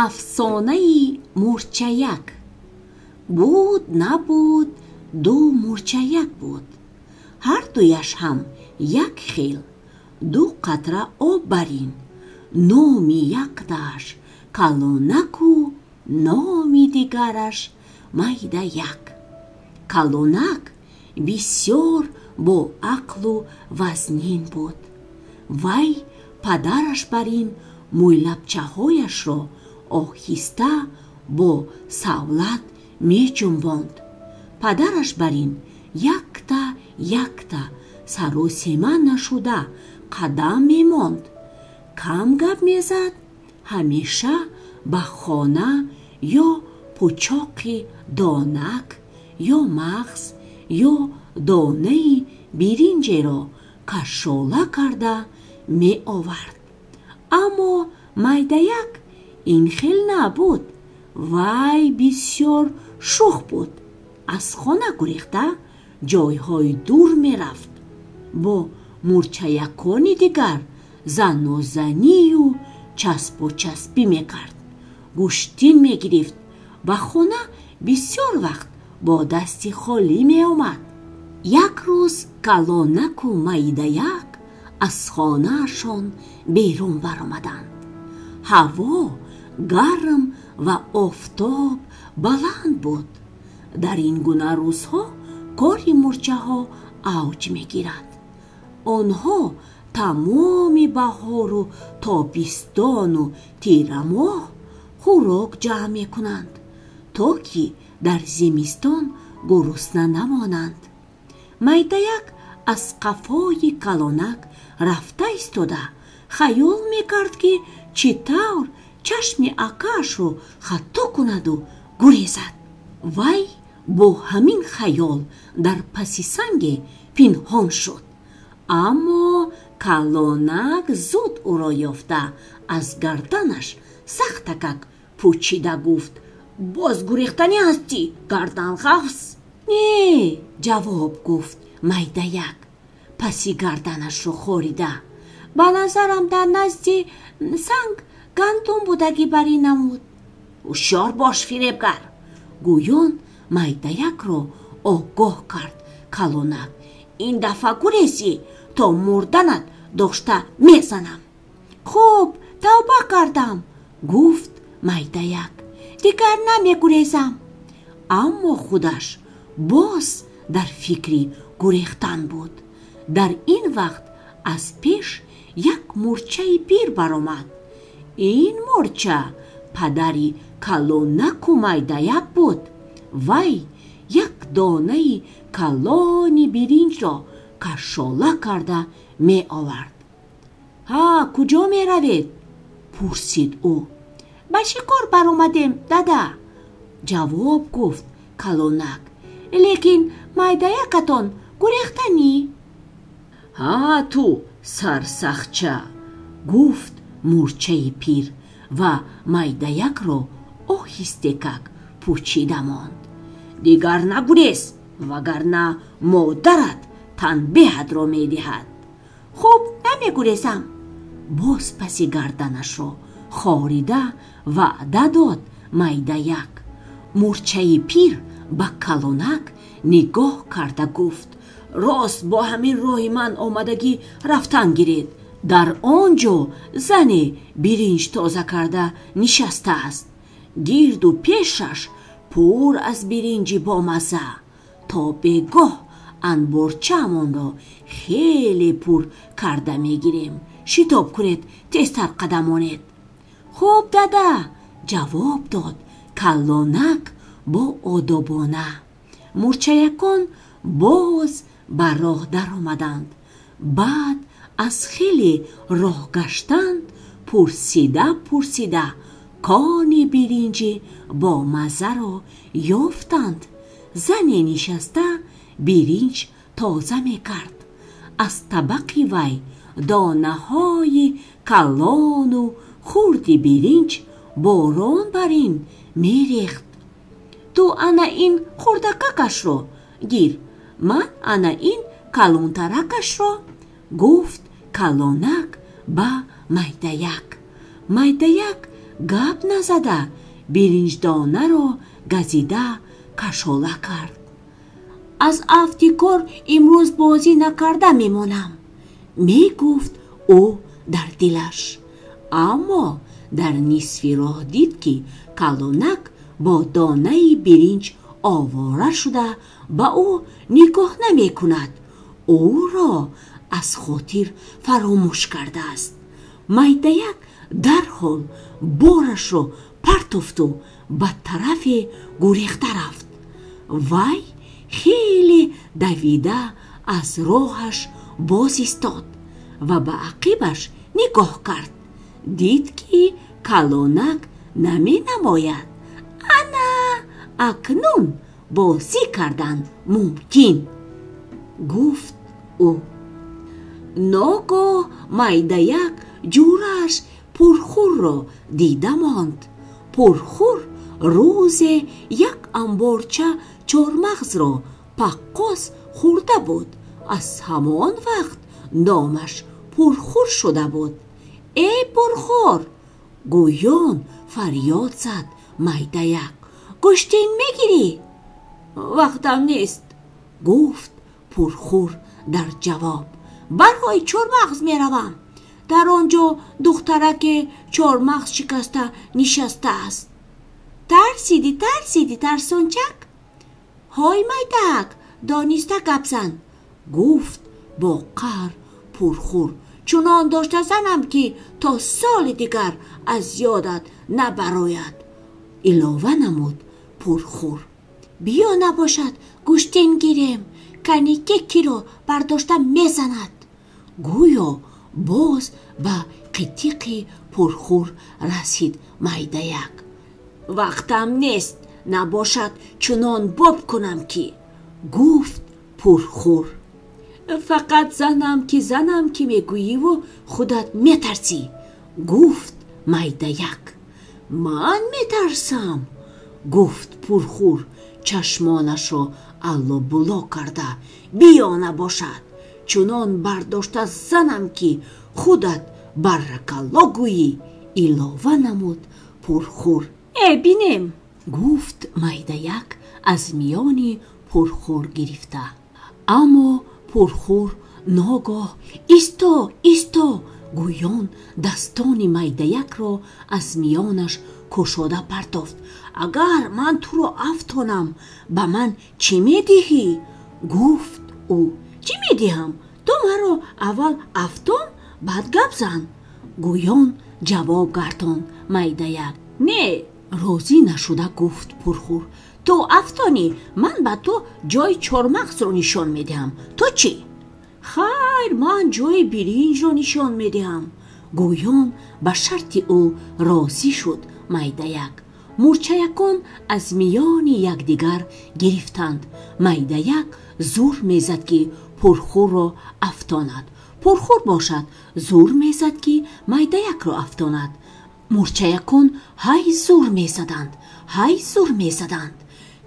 Афсонаи мурчаяк. Буд набуд, ду мурчаяк буд. Ҳар дуяш ҳам як хел, ду қатра об барин. Номи яктааш Калонаку, номи дигараш Майдаяк. Калонак бисёр бо ақлу вазнин буд. Вай падараш барин мӯйлабчаҳояшро оҳиста бо савлат меҷунбонд. Падараш барин якта якта саросема нашуда қадам мемонд, кам гап мезад. Ҳамеша ба хона ё пучоқи донак, ё мағз, ё донаи биринҷеро кашола карда меовард. Аммо Майдаяк ин хел набуд. Вай бисёр шӯх буд, аз хона гурехта ҷойҳои дур мерафт, бо мурчаякони дигар занозанию часпочаспӣ мекард, гӯштин мегирифт, ба хона бисёр вақт бо дасти холӣ меомад. Як рӯз Калонаку Майдаяк аз хонаашон берун баромаданд. Ҳаво гарм ва офтоб баланд буд. Дар ин гуна рӯзҳо кори мурчаҳо авҷ мегирад. Онҳо тамоми баҳору тобистону тирамоҳ хӯрок ҷамъ мекунанд, то ки дар зимистон гурусна намонанд. Майдаяк аз қафои Калонак рафта истода, хаёл мекард, ки чӣ тавр чашми акаашро хато кунаду гурезад. Вай бо ҳамин хаёл дар паси санге пинҳон шуд. Аммо Калонак зуд ӯро ёфта, аз гарданаш сахтакак пучида гуфт: «Боз гурехтанӣ ҳастӣ, гарданғафз?» «Не», ҷавоб гуфт Майдаяк, паси гарданашро хорида. «Ба назарам, дар назди санг гандум будагӣ барин намуд». «Ҳушёр бош, фиребгар», гӯён Майдаякро огоҳ кард Калонак. «Ин дафъа гурезӣ, то мурданат дошта мезанам». «Хуб, тавба кардам», гуфт Майдаяк, «дигар намегурезам». Аммо худаш боз дар фикри гурехтан буд. Дар ин вақт аз пеш як мурчаи пир баромад. Ин мурча падари Калонаку Майдаяк буд. Вай як донаи калони биринҷро кашола карда меовард. «Ҳа, куҷо меравед?» пурсид ӯ. «Ба шикор баромадем, дада», ҷавоб гуфт Калонак. «Лекин Майдаякатон гурехтанӣ». «Ҳа, ту сарсахча», гуфт мурчаи пир ва Майдаякро оҳистекак пучида монд. «Дигар нагурез, вагарна модарат танбеҳатро медиҳад». «Хуб, намегурезам», боз паси гарданашро хорида ваъда дод Майдаяк. Мурчаи пир ба Калонак нигоҳ карда гуфт: «Рост бо ҳамин роҳи ман омадагӣ рафтан гиред. Дар он ҷо зане биринҷ тоза карда нишастааст, гирду пешаш пур аз биринҷи бомазза. То бегоҳ анборчаамонро хеле пур карда мегирем. Шитоб кунед, тезтар қадам монед». «Хуб, дада», ҷавоб дод Калонак бо одобона. Мурчаякон боз ба роҳ даромаданд. Баъд аз хеле роҳ гаштан, пурсида пурсида кони биринҷи бомаззаро ёфтанд. Зане нишаста биринҷ тоза мекард. Аз табақи вай донаҳои калону хурди биринҷ борон бар ин мерехт. «Ту ана ин хурдакакашро гир, ман ана ин калонтаракашро», гуфт Калонак ба Майдаяк. Майдаяк Гап назада биринҷдонаро газида кашола кард. Аз афти кор имрӯз бозӣ накарда мемонам, мегуфт ӯ дар дилаш. Аммо дар нисфи роҳ дид, ки калонак бо донаи биринҷ овора шуда ба ӯ нигоҳ намекунад. Ӯро аз хотир фаромӯш кардааст. Майдаяк дарҳол борашро партофту ба тарафе гурехта рафт. Вай хеле давида аз роҳаш боз истод ва ба ақибаш нигоҳ кард. Дид, ки калонак наменамояд. Ана акнун бозӣ кардан мумкин, гуфт ӯ. Ногоҳ Майдаяк ҷӯрааш Пурхурро дида монд. Пурхур рӯзе як амборча чормағзро паққос хӯрда буд. Аз ҳамон вақт номаш Пурхур шуда буд. Эй Пурхур, гӯён фарёд зад Майдаяк, гӯштин мегирӣ? Вақтам нест, гуфт Пурхур дар ҷавоб. Барҳои чормағз меравам. Дар он ҷо духтараке чормағз шикаста нишастааст. Тарсидӣ, тарсидӣ, тарсончак? Ҳой Майдак, дониста гап зан, гуфт бо қаҳр Пурхур. Чунон дошта занам, ки то соли дигар аз ёдат набарояд, илова намуд Пурхур. Биё, набошад, гӯштин гирем, канике киро бардошта мезанад. Гӯё боз ба қитиқи Пурхур расид Майдаяк. Вақтам нест, набошад чунон боб кунам ки, гуфт Пурхур. Фақат занам ки занам ки мегӯиву худат метарсӣ, гуфт Майдаяк. Ман метарсам, гуфт Пурхур чашмонашро аллобулло карда. Биё, набошад чунон бардошта занам, ки худат барракалло гӯӣ, илова намуд Пурхур. Э бинем, гуфт Майдаяк аз миёни Пурхур гирифта. Аммо Пурхур ногоҳ исто, исто гӯён дастони Майдаякро аз миёнаш кушода партофт. Агар ман туро афтонам, ба ман чӣ медиҳӣ? Гуфт ӯ. Чӣ медиҳам? Ту маро аввал афтон, баъд гап зан, гӯён ҷавоб гардонд Майдаяк. Не, розӣ нашуда гуфт Пурхур. Ту афтонӣ, ман ба ту ҷои чормағзро нишон медиҳам. Ту чӣ? Хайр, ман ҷои биринҷро нишон медиҳам, гӯён ба шарти ӯ розӣ шуд Майдаяк. Мурчаякон аз миёни якдигар гирифтанд. Майдаяк зур мезад, ки Пурхурро афтонад. Пурхур бошад зур мезад, ки Майдаякро афтонад. Мурчаякон ҳай зур мезаданд, ҳай зур мезаданд.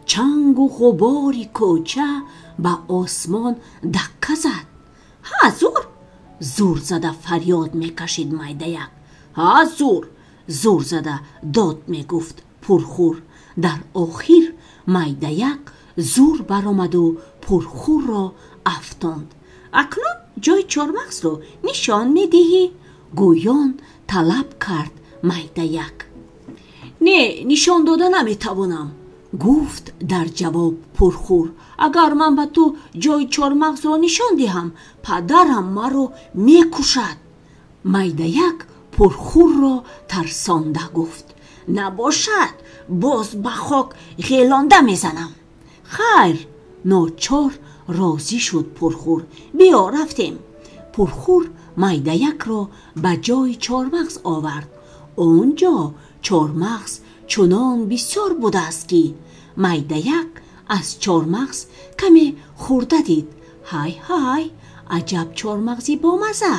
Чангу ғубори кӯча ба осмон дакка зад. Ҳа зур, зур зада фарёд мекашид Майдаяк. Ҳа зур, зур зада дод мегуфт Пурхур. Дар охир Майдаяк зур баромаду Пурхурро афтонд. Акнун ҷои чормағзро нишон медиҳӣ, гӯён талаб кард Майдаяк. Не, нишон дода наметавонам, гуфт дар ҷавоб Пурхур. Агар ман ба ту ҷои чормағзро нишон диҳам, падарам маро мекушад. Майдаяк Пурхурро тарсонда гуфт: набошад боз ба хок ғелонда мезанам. Хайр, ночор розӣ шуд Пурхур. Биё, рафтем. Пурхур Майдаякро ба ҷои чормағз овард. Он ҷо чормағз чунон бисёр будааст, ки Майдаяк аз чормағз каме хӯрда дид. Ҳай ҳай, аҷаб чормағзи бомаза!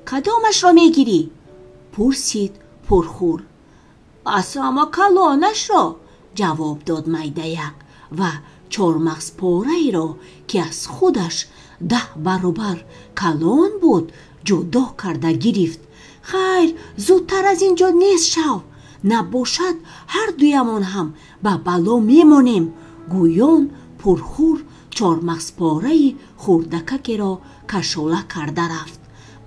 Кадомашро мегирӣ? Пурсид Пурхур. Аз ҳама калонашро, ҷавоб дод Майдаяк ва чормағзпораеро, ки аз худаш 10 баробар калон буд, ҷудо карда гирифт. Хайр, зудтар аз ин ҷо нест шав, Набошад, ҳар дуямон ҳам ба бало мемонем, гӯён Пурхур чормағзпораи хурдакакеро кашола карда рафт.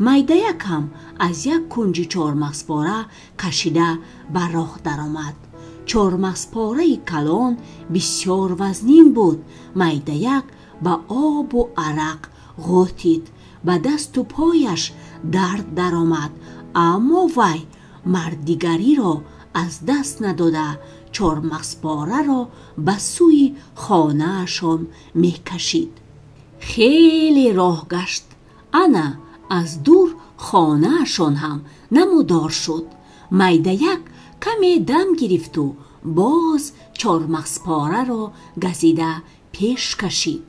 Майдаяк ҳам аз як кунҷи чормағзпора кашида ба роҳ даромад. Чормағзпораи калон бисёр вазнин буд. Майдаяк ба обу арақ ғӯтид, ба дасту пояш дард даромад, аммо вай мардигариро аз даст надода, чормағзпораро ба сӯи хонаашон мекашид. Хеле роҳ гашт. Ана аз дур хонаашон ҳам намудор шуд. Майдаяк каме дам гирифту боз чормағзпораро газида пеш кашид,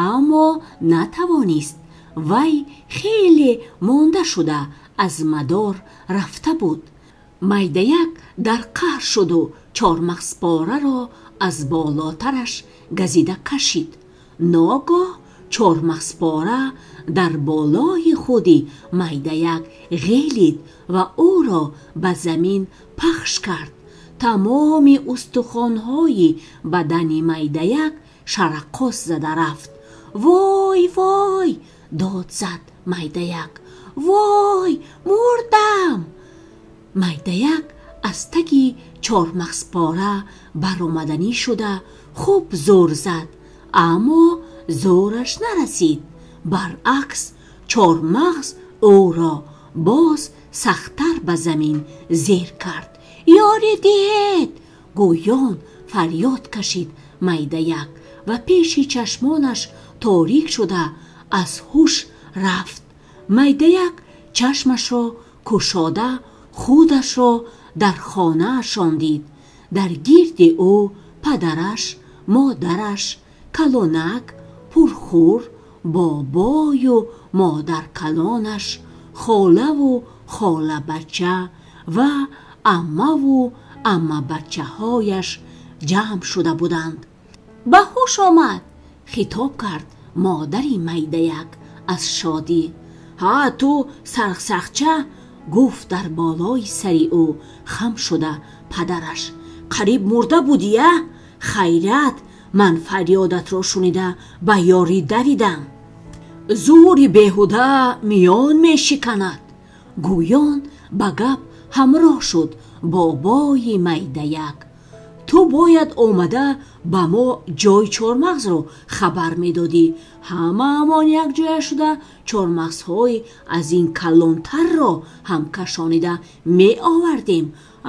аммо натавонист. Вай хеле монда шуда аз мадор рафта буд. Майдаяк дар қаҳр шуду чормағзпораро аз болотараш газида кашид. Ногоҳ чормағзпора дар болои худи Майдаяк ғелид ва ӯро ба замин пахш кард. Тамоми устухонҳои бадани Майдаяк шараққос зада рафт. Вой, вой, дод зад Майдаяк. Вой, мурдам! Майдаяк аз таги чормағзпора баромаданӣ шуда хуб зӯр зад, аммо зӯраш нарасид. Баръакс, чормағз ӯро боз сахттар ба замин зер кард. Ёрӣ диҳед, гӯён фарёд кашид Майдаяк ва пеши чашмонаш торик шуда аз ҳуш рафт. Майдаяк чашмашро кушода худашро дар хонаашон дид. Дар гирди ӯ падараш, модараш, Калонак, Пурхур, бобою модаркалонаш, холаву холабача ва аммаву аммабачаҳояш ҷамъ шуда буданд. Ба ҳуш омад, хитоб кард модари Майдаяк аз шодӣ. Ҳа, ту сархсахча, гуфт дар болои сари ӯ хам шуда падараш. Қариб мурда будӣ, я? Хайрият, ман фарёдатро шунида ба ёрӣ давидам. Зӯри беҳуда миён мешиканад, гӯён ба гап ҳамроҳ шуд бобои Майдаяк. Ту бояд омада ба мо ҷои чормағзро хабар медодӣ. Ҳамаамон якҷоя шуда чормағзҳои аз ин калонтарро ҳам кашонида меовардем,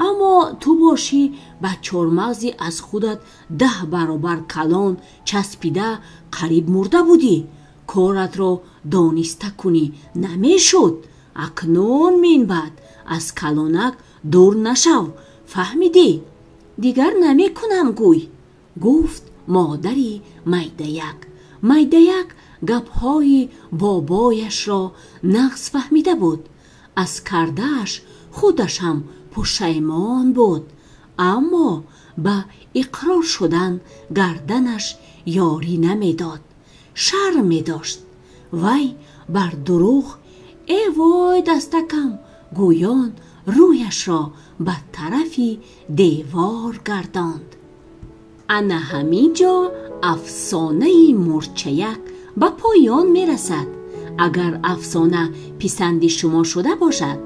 аммо ту бошӣ ба чормағзи аз худат 10 баробар калон часпида қариб мурда будӣ. Коратро дониста кунӣ намешуд. Акнун минбаъд аз Калонак дур нашав, фаҳмидӣ? Дигар намекунам, гӯй, гуфт модари Майдаяк. Майдаяк гапҳои бобояшро нағз фаҳмида буд. Аз кардааш худаш ҳам пушаймон буд, аммо ба иқрор шудан гарданаш ёрӣ намедод. Шарм медошт. Вай бар дурӯғ э вой дастакам гӯён рӯяшро ба тарафи девор гардонд. Ана ҳамин ҷо афсонаи мурчаяк ба поён мерасад. Агар афсона писанди шумо шуда бошад,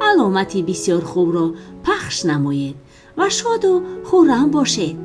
аломати бисёр хубро пахш намоед ва шоду хуррам бошед.